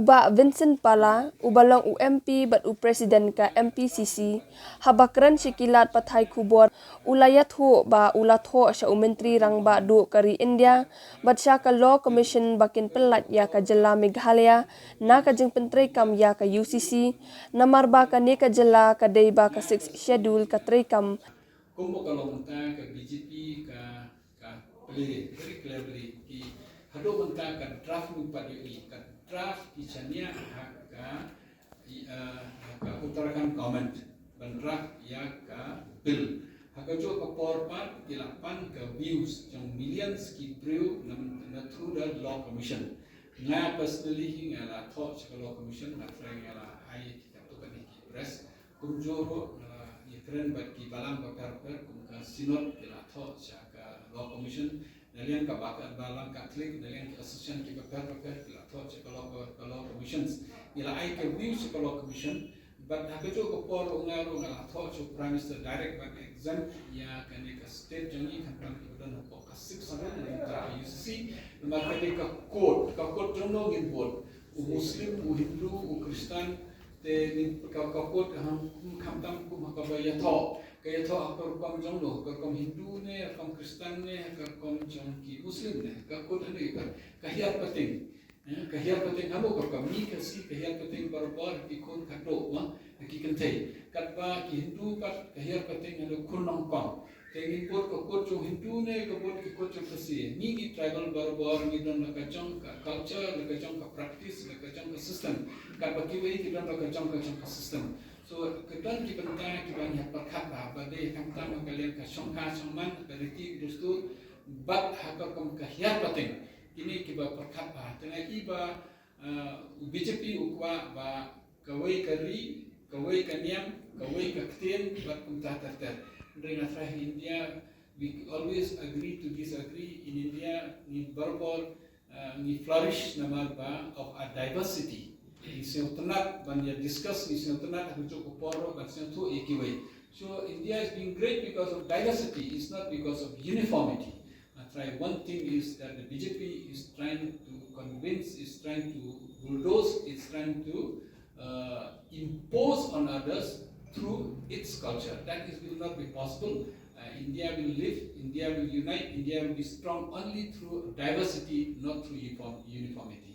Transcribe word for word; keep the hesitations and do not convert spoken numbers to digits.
Bah Vincent Pala, uba long u M P bad u President ka M P C C, haba kren sha ki lad pathai khubor, u la ïathuh ba u la thoh sha u Myntri Rangbah Duh ka ri India bad sha ka Law Commission ba kin pyllait ïa ka jylla Meghalaya na ka jingpyntreikam ïa ka U C C, namar ba kane ka jylla ka dei ba ka Sixth Schedule ka treikam. Kumba ka long mynta ka B J P ka ka plie very cleverly ki haduh mynta ka draft nu pat ïohi ka draft ki chania ha ka i, eh, ha ka Uttarakhand government ban draft ïa ka bill. Ha ka juh ka por pat ki la pan ka views jong millions ki briew na, na through the law commission. Nga personally hi nga la thoh sha ka law commission nga try nga la ai ki katto katne ki press. Kumjuh ruh nga la ïakren bad ki balang bapher bapher kum ka synod ki la thoh sha ka law commission. Na liang ka ba-, balang Catholic, na liang ki association ki bapher bapher ki la thoh sha ka law, ka law commissions. Ngi la ai ka view sha ka law commission. Bad ha kajuh ka por ruh nga ruh nga la thoh sha u Prime Minister direct ban exempt ïa kane ka state jong ngi khamtam kiba don hapoh ka Sixth Schedule na ka U C C. Namar kane ka code, ka code jong no ngin bud. U Muslim, u Hindu, u Khristan, te ngin ka, ka code ha, khamtam kum ha kaba ïathoh. Ka ïathoh ha ka rukom jong no, ha ka rukom Hindu ne, ha ka rukom Khristan ne, ha ka rukom jong ki Muslim ne, ka code hangne ka, ka hiar pateng. Eh, ka hiar pateng hano ka rukom ngi Khasi, ka hiar pateng barabor ki khun khadduh, ma, ki kynthei. Katba ki Hindu pat ka hiar pateng hano khun nongpang. Te ngin bud ka code jong Hindu ne, ka bud ki code jong Khasi. Ngi ngi tribal barabor ngi don la ka jong ka culture, la ka jong ka practice, la ka jong ka system. Katba kiwei ki don la ka jong ka jong ka system. So ka don ki bynta kiba ngi hap pyrkhat bha, ba dei khamtam ha ka liang ka shongkha shongman, ka riti dustur, bad ha ka rukom ka hiar pateng. Kine kiba pyrkhat bha. Te nga i ba, eh, u B J P u kwah ba kawei ka ri, kawei ka niam, kawei ka ktien, bad kumta ter ter. Hynrei nga tharai ha India, we always agree to disagree. In India, ngi barabor, eh, ngi flourish namar ba of a diversity. Ngi sngewtynnat ban ïa discuss, ngi sngewtynnat ha kajuh ka por ruh ban sngewthuh ïa kiwei. So India is being great because of diversity, it's not because of uniformity. I try one thing is that the B J P is trying to convince, is trying to bulldoze, is trying to, uh, impose on others through its culture. That is, will not be possible. Uh, India will live, India will unite, India will be strong only through diversity, not through uniform, uniformity.